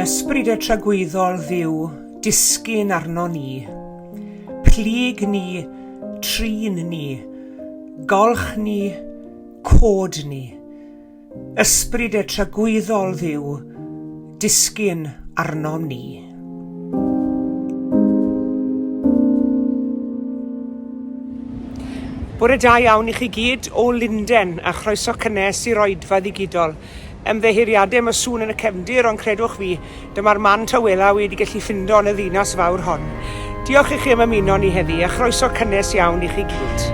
Ysbryd y tragwyddol Dduw, disgyn arno ni. Plyg ni, trin ni, golch ni, cod ni. Ysbryd y tragwyddol Dduw, disgyn arnom ni. Bore da iawn i chi gyd o Lunden a chroeso cynnes i'r oedfa ddigidol. Ymddiheuriadau am y sŵn yn y cefndir ond credwch fi, dyma'r man tawela wi wedi gallu ffindo yn y ddinas fawr hon. Diolch i chi am ymuno ni heddi a chroeso cynnes iawn i chi gyd.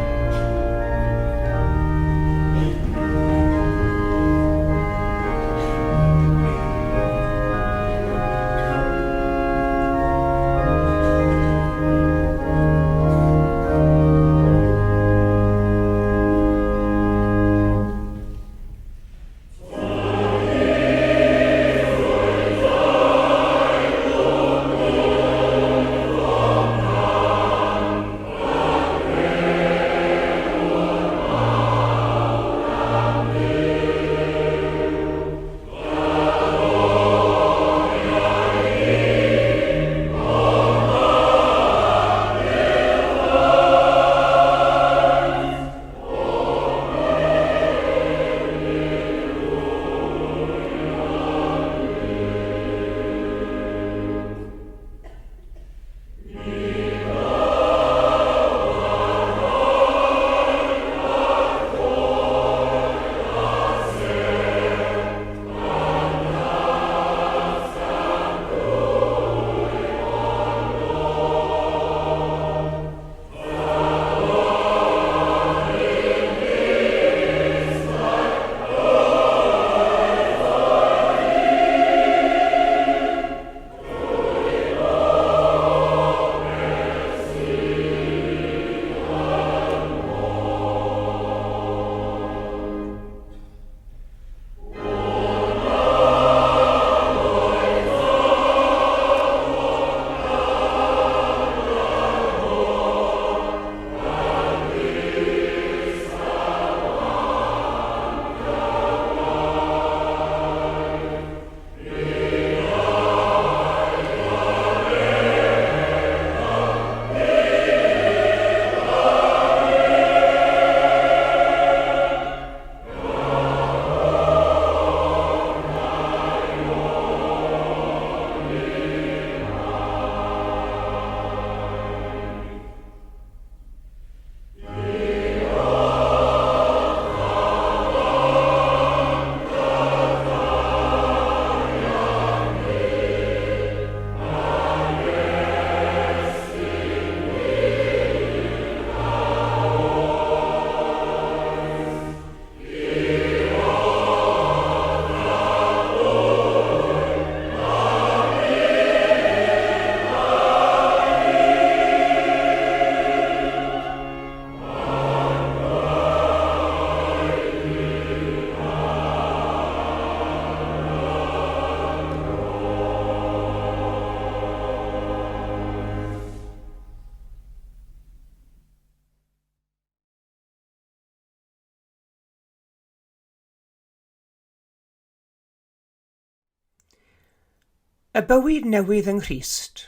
Y bywyd newydd yng Nghrist.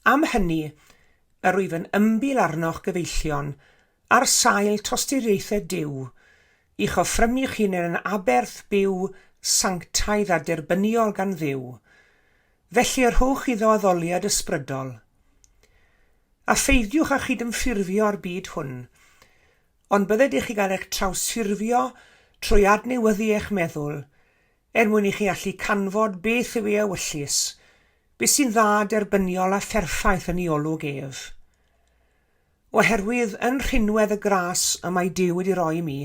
Am hynny, yr wyf yn ymbil arnoch gyfeillion, ar sail tosturiaethau Duw, i'ch offrymu'ch hunain yn aberth byw sanctaidd a derbyniol gan Dduw. Felly y rhowch iddo addoliad ysbrydol. A pheidiwch â chydymffurfio â'r byd hwn, ond bydded i chi gael eich trawsffurfio trwy adnewyddu eich meddwl, er mwyn i chi allu canfod beth yw ei ewyllys, beth sy'n dda, derbyniol a pherffaith yn ei olwg ef. Oherwydd yn rhinwedd y gras y mae Duw wedi roi i mi,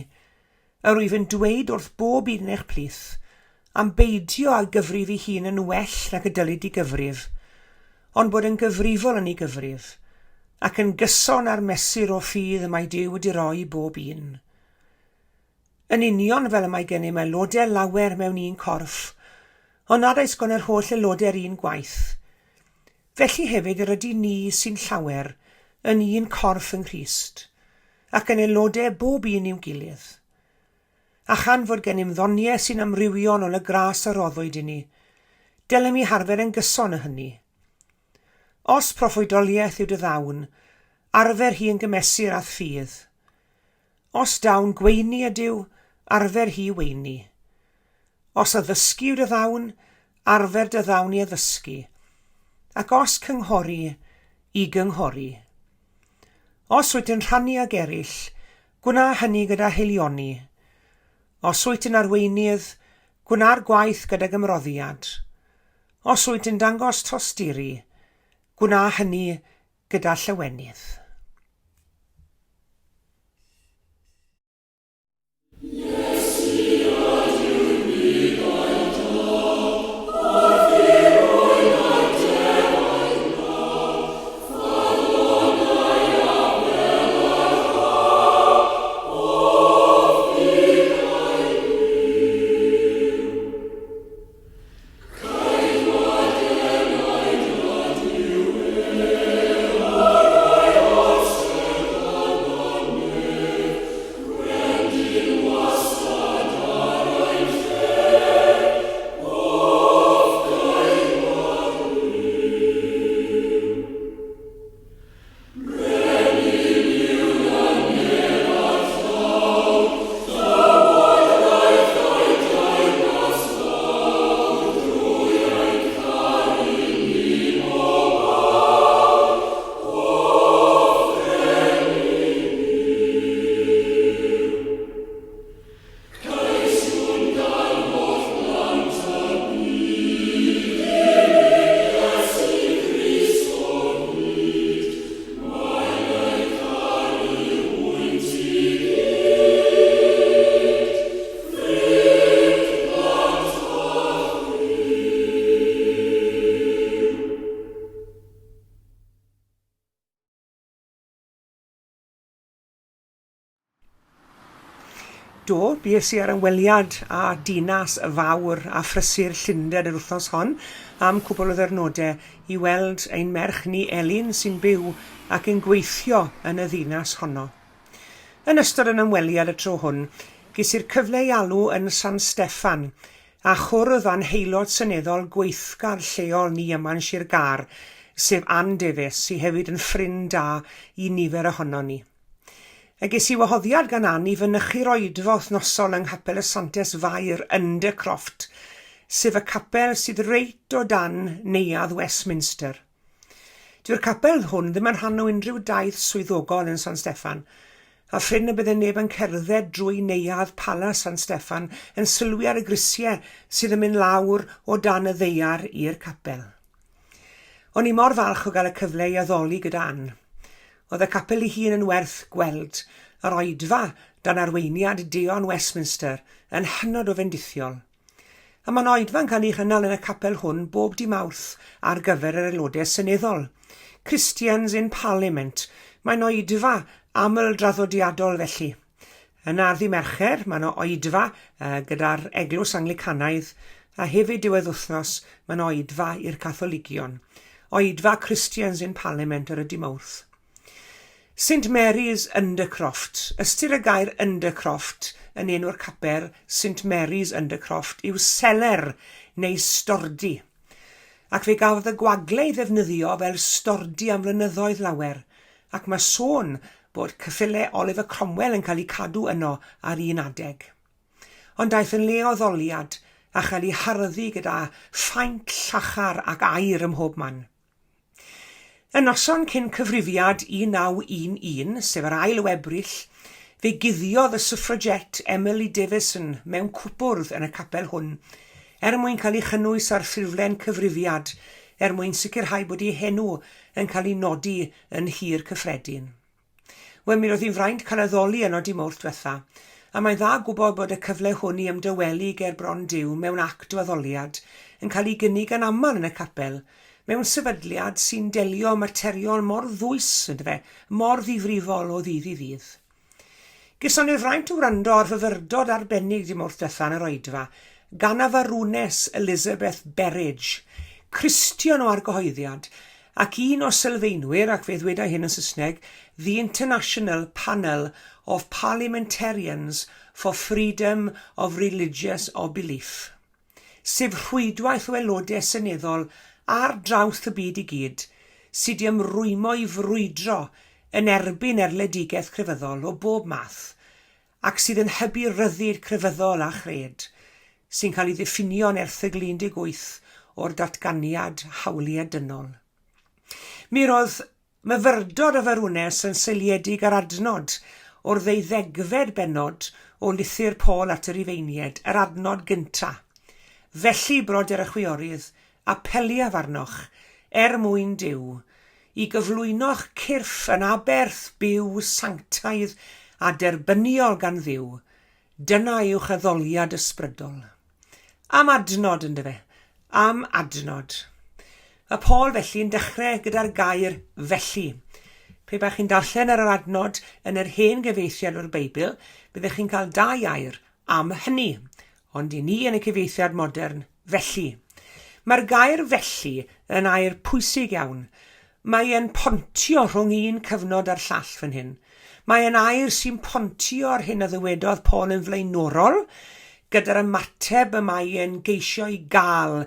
yr wyf yn dweud wrth bob un yn eich plith, am beidio â gyfrif ei hun yn well nag y dylid ei gyfrif, ond bod yn gyfrifol yn ei gyfrif, ac yn gyson â'r mesur o ffydd y mae Duw wedi roi i bob un. Yn union fel y mae gennym aelodau lawer mewn un corff, ond nad oes gan yr holl aelodau'r un gwaith. Felly hefyd yr ydyn ni sy'n llawer yn un corff yng Nghrist, ac yn aelodau bob un i'w gilydd. A chan fod gennym ddoniau sy'n amrywio yn ôl y gras a roddwyd i ni, Dylem eu harfer yn gyson y hynny. Os proffwydoliaeth yw dy ddawn, arfer hi yn gymesur â'th ffydd. Os dawn gweini ydyw, arfer hi weini. Os addysgu yw dy ddawn, arfer dy ddawn i addysgu, ac os cynghori, i gynghori. Os wyt yn rhannu ag eraill, gwna hynny gyda haelioni. Os wyt yn arweinydd, gwna'r gwaith gydag ymroddiad. Os wyt yn dangos tosturi, gwna hynny gyda llawenydd. Do, bues i ar ymweliad â dinas fawr a phrysur Llundain yr wythnos hon am cwpl o ddiwrnodau i weld ein merch ni Elin sy'n byw ac yn gweithio yn y ddinas honno. Yn ystod yn ymweliad y tro hwn, ges i'r cyfle i alw yn San Steffan a chwrdd â'n haelod seneddol gweithgar lleol ni yma yn Sir Gâr, sef Ann Davies, sy hefyd yn ffrind da i nifer ohonon ni. A ges i wahoddiad gan Ann i fynychu'r oedfa wythnosol yng Nghapel y Santes Fair, Undercroft, sef y capel sydd reit o dan Neuadd Westminster. Dyw'r capel hwn ddim yn rhan o unrhyw daith swyddogol yn San Steffan, a phrin y bydde neb yn cerdded drwy Neuadd Palas San Steffan yn sylwi ar y grisiau sydd yn mynd lawr o dan y ddaear i'r capel. O'n i mor falch o gael y cyfle i addoli gyda Ann. Oedd y capel ei hun yn werth gweld, yr oedfa, dan arweiniad Deon Westminster, yn hynod o fendithiol. A mae'n oedfa'n cael ei chynnal yn y capel hwn bob di Mawrth ar gyfer yr aelodau seneddol. Christians in Parliament, mae'n oedfa aml-draddodiadol felly. Yna ar ddy' Mercher, mae yna oedfa gyda'r Eglwys Anglicanaidd, a hefyd diwedd wythnos, mae yna oedfa i'r Catholigion. Oedfa Christians in Parliament ar y dy' Mawrth. St Mary's Undercroft. Ystyr y gair Undercroft yn enw'r capel St Mary's Undercroft yw seler neu stordy. Ac fe gafodd y gwagle ei ddefnyddio fel stordy am flynyddoedd lawer, ac mae sôn bod cyffyle Oliver Cromwell yn cael eu cadw yno ar un adeg. Ond daeth yn le o addoliad a chael ei harddu gyda phaent llachar ac aur ym mhob man. Y noson cyn cyfrifiad 1911, sef yr ail o Ebrill, fe guddiodd y suffragette Emily Davison mewn cwpwrdd yn y capel hwn, er mwyn cael ei chynnwys ar ffurflen cyfrifiad er mwyn sicrhau bod ei henw yn cael ei nodi yn Nhŷ'r Cyffredin. Wel, mi roedd hi'n fraint cael addoli yno dy' Mawrth dwetha, a mae'n dda gwybod bod y cyfle hwn i ymdawelu ger bron Duw mewn act o addoliad yn cael ei gynnig yn aml yn y capel, mewn sefydliad sy'n delio â materion mor ddwys, yndyfe, mor ddifrifol o ddydd i ddydd. Geson ni'r fraint o wrando ar fyfyrdod arbennig dy' Mawrth dwetha yn yr oedfa gan y Farwnes Elizabeth Berridge, Cristion o argyhoeddiad, ac un o sylfaenwyr, ac fe ddweda hyn yn Saesneg, The International Panel of Parliamentarians for Freedom of Religious or Belief. sef rhwydwaith o aelodau seneddol ar draws y byd i gyd sy 'di ymrwymo i frwydro yn erbyn erledigaeth crefyddol o bob math ac sydd yn hybu rhyddid crefyddol a chred, sy'n cael ei ddiffinio yn Erthygl 18 o'r Datganiad Hawliau Dynol. Mi roedd myfyrdod y Farwnes yn seiliedig ar adnod o'r ddeuddegfed bennod o Lythyr Paul at y Rufeiniaid, yr adnod gynta'. Felly, brodyr a chwiorydd, apeliaf arnoch, er mwyn Duw, i gyflwyno'ch cyrff yn aberth byw sanctaidd a derbyniol gan Dduw, dyna yw'ch addoliad ysbrydol. Am adnod, yndyfe? Am adnod. Mae Paul felly yn dechrau gyda'r gair 'felly'. Pe baech chi'n darllen ar yr adnod yn yr hen gyfieithiad o'r Beibl, byddech chi'n cael dau air, am hynny. Ond i ni yn y cyfieithiad modern, felly. Mae'r gair felly yn air pwysig iawn. Mae e'n pontio rhwng un cyfnod a'r llall fan hyn. Mae e'n air sy'n pontio ar hyn a ddywedodd Paul yn flaenorol, gyda'r ymateb y mae e'n geisio ei gael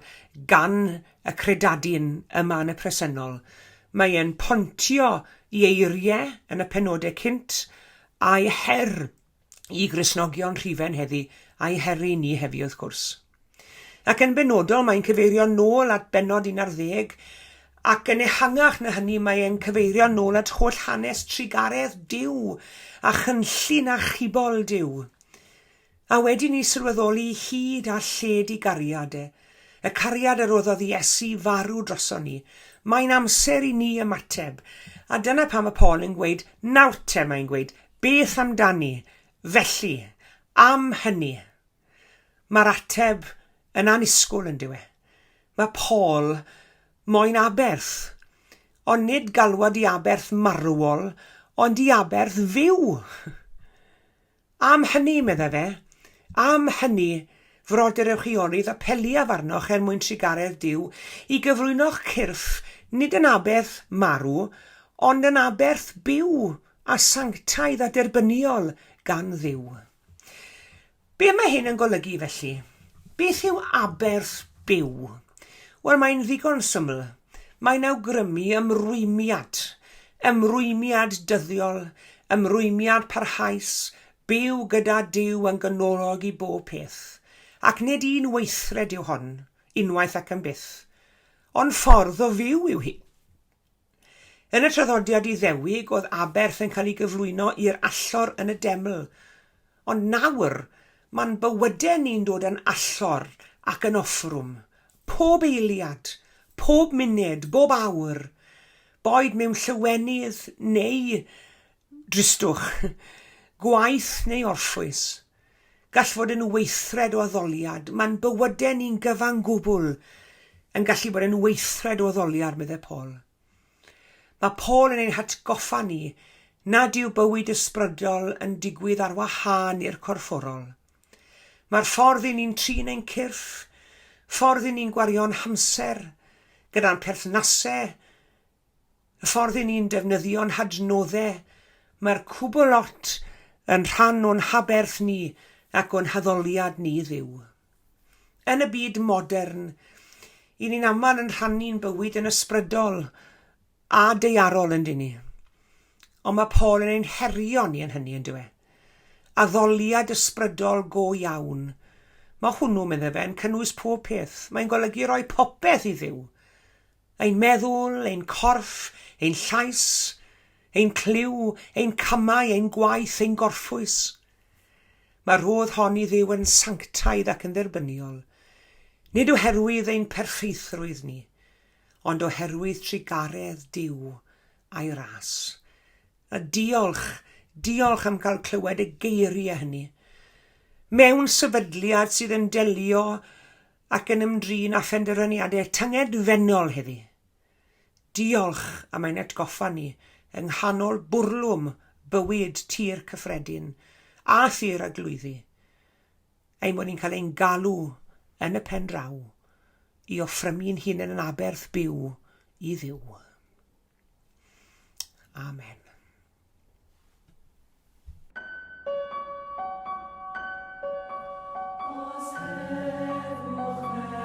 gan y credadun yma yn y presennol. Mae e'n pontio i eiriau yn y penodau cynt a'i her i Gristnogion Rhufain heddi, a'i heri ni heddi wrth gwrs. Ac yn benodol mae'n cyfeirio nôl at bennod 11, ac yn ehangach na hynny mae e'n cyfeirio nôl at holl hanes trugaredd Duw a chynllun achubol Duw. A wedi ni sylweddoli hyd a lled i gariad e, y cariad a roddodd Iesu farw droson ni, mae'n amser i ni ymateb. A dyna pam mae Paul yn gweud, nawr te, mae'n gweud, beth amdani? Felly, am hynny. Mae'r ateb yn annisgwyl, yn dyw e? Mae Paul moyn aberth. Ond nid galwad i aberth marwol, ond i aberth fyw. Am hynny, meddai fe, am hynny, frodyr a chwiorydd, apeliaf arnoch er mwyn trugaredd Duw, i gyflwyno'ch cyrff nid yn aberth marw, ond yn aberth byw a sanctaidd a derbyniol gan Dduw. Be mae hyn yn golygu, felly? Beth yw aberth byw? Wel, mae'n ddigon syml. Mae'n awgrymu ymrwymiad, ymrwymiad dyddiol, ymrwymiad parhaus, byw gyda Duw yn ganolog i bob peth. Ac nid un weithred yw hon, unwaith ac am byth, ond ffordd o fyw yw hi. Yn y traddodiad Iddewig oedd aberth yn cael ei gyflwyno i'r allor yn y deml, ond nawr mae'n bywydau ni'n dod yn allor ac yn offrwm, pob eiliad, pob munud, bob awr, boed mewn llawenydd neu dristwch, gwaith neu orffwys. Gall fod yn weithred o addoliad, mae'n bywydau ni'n gyfan gwbl yn gallu bod yn weithred o addoliad, meddai Paul. Mae Paul yn ein hatgoffa ni nad yw bywyd ysbrydol yn digwydd ar wahân i'r corfforol. Mae'r ffordd i ni'n trin ein cyrff, ffordd i ni'n gwario'n hamser gyda'n perthnasau, y ffordd i ni'n defnyddio'n hadnoddau, mae'r cwbl lot yn rhan o'n haberth ni ac o'n haddoliad ni i Dduw. Yn y byd modern, i ni'n aml yn rhannu'n bywyd yn ysbrydol a daearol yn dyn ni. Ond mae Paul yn ein herio ni yn hynny, yn dyw e? Addoliad ysbrydol go iawn. Mae hwnnw, meddai fe, yn cynnwys pob peth. Mae'n golygu rhoi popeth i Dduw. Ein meddwl, ein corff, ein llais, ein clyw, ein camau, ein gwaith, ein gorffwys. Mae'r rhodd hon i Dduw yn sanctaidd ac yn dderbyniol, nid oherwydd ein perffeithrwydd ni, ond oherwydd trugaredd Duw a'i ras. A diolch, diolch am cael clywed y geiriau hynny. Mewn sefydliad sydd yn delio ac yn ymdrin â phenderfyniadau tyngedfennol heddi. Diolch am ein atgoffa ni yng nghanol bwrlwm bywyd tir cyffredin a thir arglwyddi, ein bod ni'n cael ein galw yn y pen draw i offrymu'n hunain yn aberth byw i Dduw. Amen. Os heddwch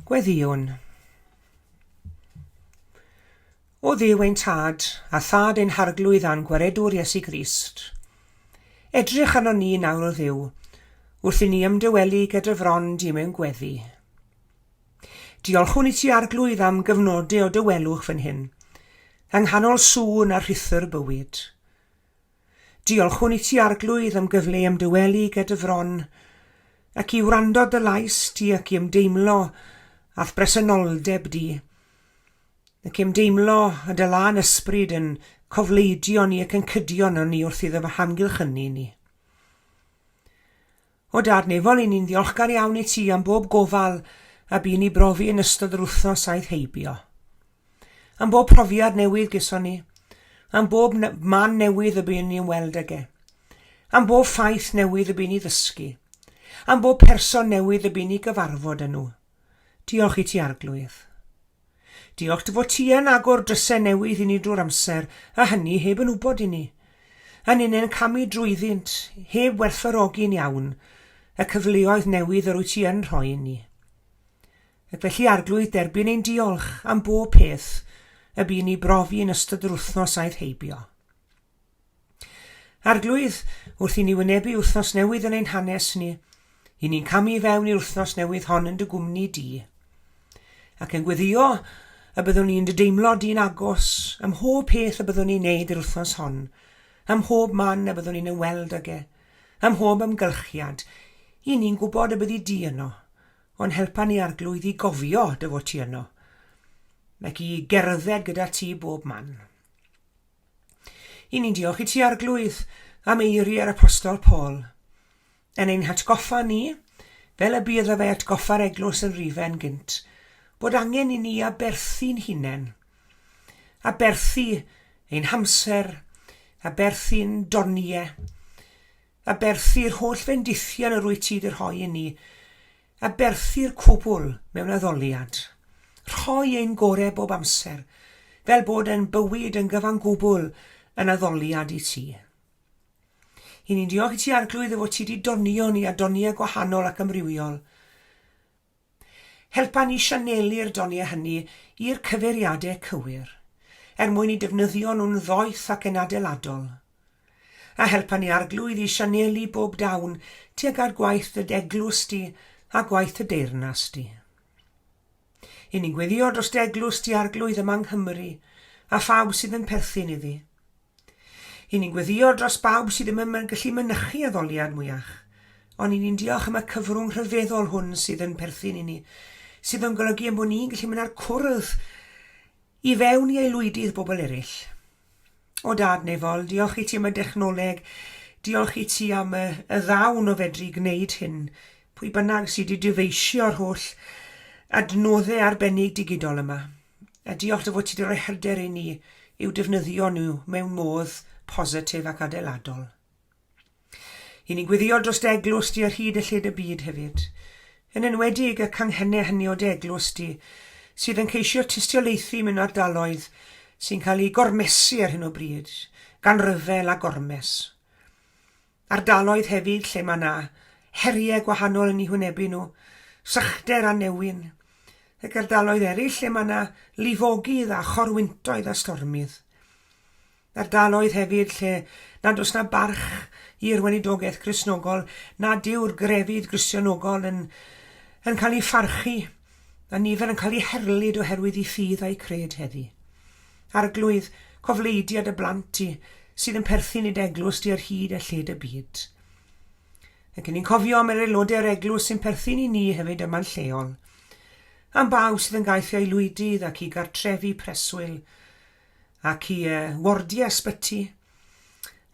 Gweddïwn. O Dduw ein Tad, a Thad ein Harglwydd a'n Gwaredwr Iesu Grist, edrych arnon ni nawr o Dduw, wrth i ni ymdawelu gyda fron di mewn gweddi. Diolchwn i ti Arglwydd am gyfnodau o dawelwch fan hyn, yng nghanol sŵn a rhuthr bywyd. Diolchwn i ti, Arglwydd, am gyfle i ymdawelu ger dy fron, ac i wrando ar dy lais di ac i ymdeimlo a'th bresenoldeb di, ac i ymdeimlo y dy lân ysbryd yn cofleidio ni ac yn cydio arnon ni wrth iddo fy hamgylchynu ni. O Dad Nefol, i ni'n ddiolchgar iawn i ti am bob gofal a bu ni brofi yn ystod yr wythnos aeth heibio. Am bob profiad newydd geson ni, am bob man newydd y buon ni ymweld ag e, am bob ffaith newydd y bu ni ddysgu, am bob person newydd y bu ni gyfarfod â nhw. Diolch i ti Arglwydd. Diolch dy fod ti yn agor drysau newydd i ni drwy'r amser, a hynny heb yn wybod i ni. A ninnau'n camu drwyddynt, heb werthfawrogi'n iawn, y cyfleoedd newydd yr wyt ti yn rhoi i ni. Ac felly, Arglwydd, derbyn ein diolch am bob peth y bu ni brofi yn ystod yr wythnos aeth heibio. Arglwydd, wrth i ni wynebu wythnos newydd yn ein hanes ni, i ni'n camu i fewn i'r wythnos newydd hon yn dy gwmni di. Ac yn gweddio y byddwn ni'n dy deimlo di'n agos ym mhob peth y byddwn ni'n neud yr wythnos hon, ym mhob man y byddwn ni'n ymweld ag e, ym mhob amgylchiad, i ni'n gwybod y byddi di yno, ond helpa ni Arglwydd i gofio dy fod ti yno, ac i gerdded gyda ti bob man. I ni'n diolch i ti, Arglwydd, am eiriau'r Apostol Paul, yn ein hatgoffa ni, fel y bu iddo fe atgoffa'r eglwys yn Rufain gynt, bod angen i ni aberthu'n hunain, aberthu ein hamser, aberthu'n doniau, aberthu'r holl fendithion yr wyt ti wedi rhoi i ni, Aberthu'r cwbl mewn addoliad. Rhoi ein gore bob amser, fel bod ein bywyd yn gyfan gwbl yn addoliad i ti. I ni'n diolch i ti Arglwydd y fod ti wedi donio ni â doniau gwahanol ac amrywiol. Helpa ni sianelu'r doniau hynny i'r cyfeiriadau cywir, er mwyn i defnyddio nhw'n ddoeth ac yn adeiladol. A helpa ni Arglwydd i sianelu bob dawn tuag at gwaith dy d'eglwys di a gwaith dy deyrnas di. I ni'n gweddio dros d'eglwys di Arglwydd yma yng Nghymru a phawb sydd yn perthyn iddi. I ni'n gweddio dros bawb sydd ddim yn gallu mynychu addoliad mwyach, ond i ni'n diolch am y cyfrwng rhyfeddol hwn sydd yn perthyn i ni, sydd yn golygu ein bod ni'n gallu mynd â'r cwrdd i fewn i aelwydydd bobl eraill. O Dad Nefol, diolch i ti am y dechnoleg, diolch i ti am y, y ddawn o fedru gwneud hyn, pwy bynnag sydd wedi dyfeisio'r holl adnoddau arbennig digidol yma. A diolch dy fod ti wedi rhoi hyder i ni i'w defnyddio nhw mewn modd positif ac adeiladol. I ni'n gweddio dros dy eglwys di ar hyd y lled y byd hefyd, yn enwedig y canghennau hynny o dy eglwys di sydd yn ceisio tystiolaethu mewn ardaloedd sy'n cael eu gormesu ar hyn o bryd gan ryfel a gormes. Ardaloedd hefyd lle mae yna heriau gwahanol yn eu hwynebu nhw, sychder a newyn, ac ardaloedd eraill lle mae yna lifogydd a chorwyntoedd a stormydd. Ardaloedd hefyd lle nad oes 'na barch i'r weinidogaeth Gristnogol, nad yw'r grefydd Gristionogol yn, yn cael ei pharchu, a nifer yn cael eu herlid oherwydd eu ffydd a'u cred heddi. Arglwydd, cofleidia dy blant di, sydd yn perthyn i dy eglwys di ar hyd a lled y byd. Ac yn ni'n cofio am yr aelodau o'r eglwys sy'n perthyn i ni hefyd yma'n lleol, am bawb sydd yn gaeth i aelwydydd ac i gartrefi preswyl, ac i wardiau ysbyty,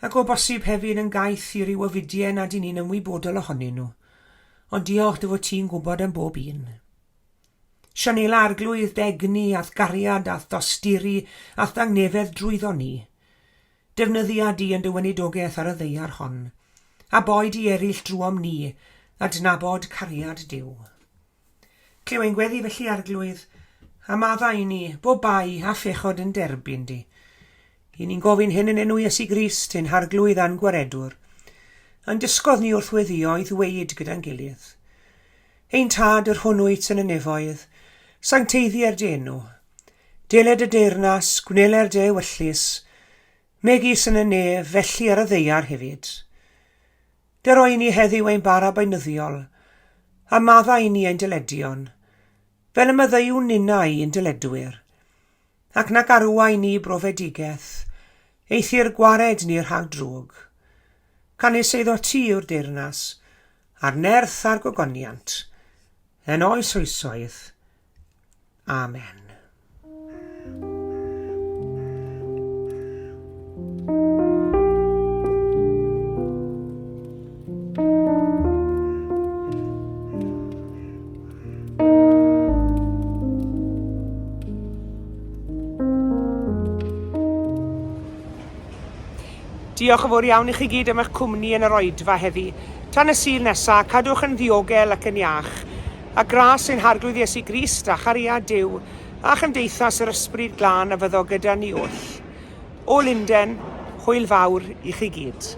ac o bosib hefyd yn gaeth i ryw ofidiau nad y'n ni'n ymwybodol ohonyn nhw. Ond diolch dy fod ti'n gwybod am bob un. Sianela Arglwydd d'egni a'th gariad a'th dosturi a'th dangnefedd drwyddo ni. Defnyddia di yn dy weinidogaeth ar y ddaear hon, a boed i eraill drwom ni adnabod cariad Duw. Clyw ein gweddi felly, Arglwydd, a maddau i ni bob bai a phechod yn derbyn di. I ni'n gofyn hyn yn enw Iesu Grist, ein Harglwydd a'n Gwaredwr. A'n dysgodd ni wrth weddio i ddweud gyda'n gilydd. Ein Tad, yr hwn wyt yn y nefoedd, Sancteiddier dy enw. Deled y deyrnas, gwneler dy ewyllys, megis yn y nef, felly ar y ddaear hefyd. Dero i ni heddiw ein bara beunyddiol, a maddau i ni ein dyledion, fel y maddeuwn ninnau i'n dyledwyr. Ac nac arwain ni i brofedigaeth, eithr gwared ni rhag drwg. Canys eiddo ti yw'r deyrnas, a'r nerth a'r gogoniant, yn oes oesoedd. Amen. Diolch yn fawr iawn i chi gyd am eich cwmni yn yr oedfa heddi. Tan y Sul nesa, cadwch yn ddiogel ac yn iach. A gras ein Harglwydd Iesu Grist, a chariad Duw, a chymdeithas yr Ysbryd Glân a fyddo gyda ni oll. O Lunden, hwyl fawr i chi gyd.